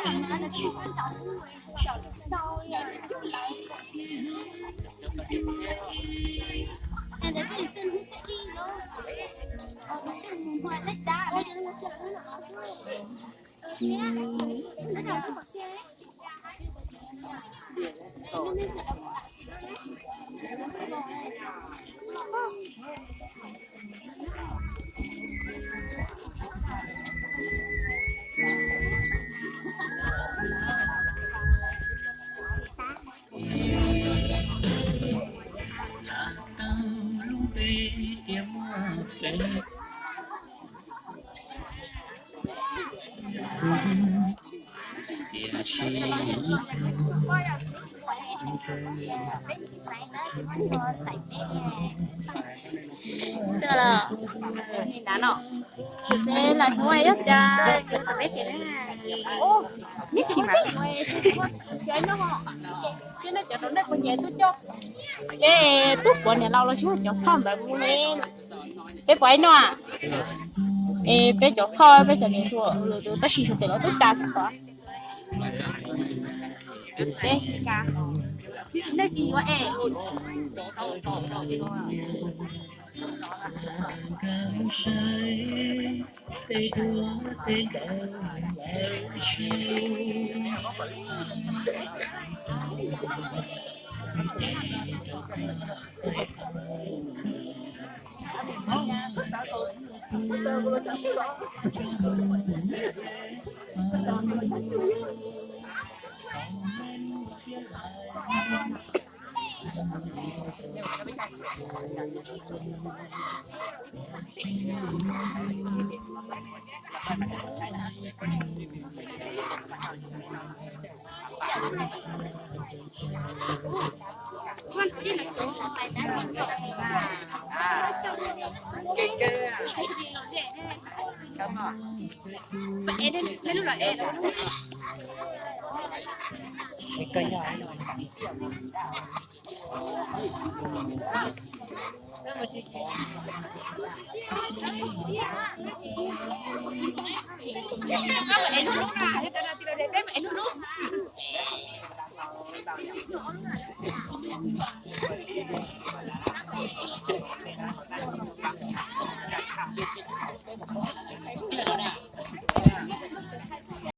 Twb los, nim no, peb los ua ib cas, ib tsis mas, peb cov rau nej puas nyiam tuaj coj, peb tub puav niam laus los sib cov phauj ntawd mus ne. Peb puas ib nua, es peb cov phauj peb cov niam hluas tab sis xyov tes lawv twb tas xwb tod. Peb, nej tsis yuav es.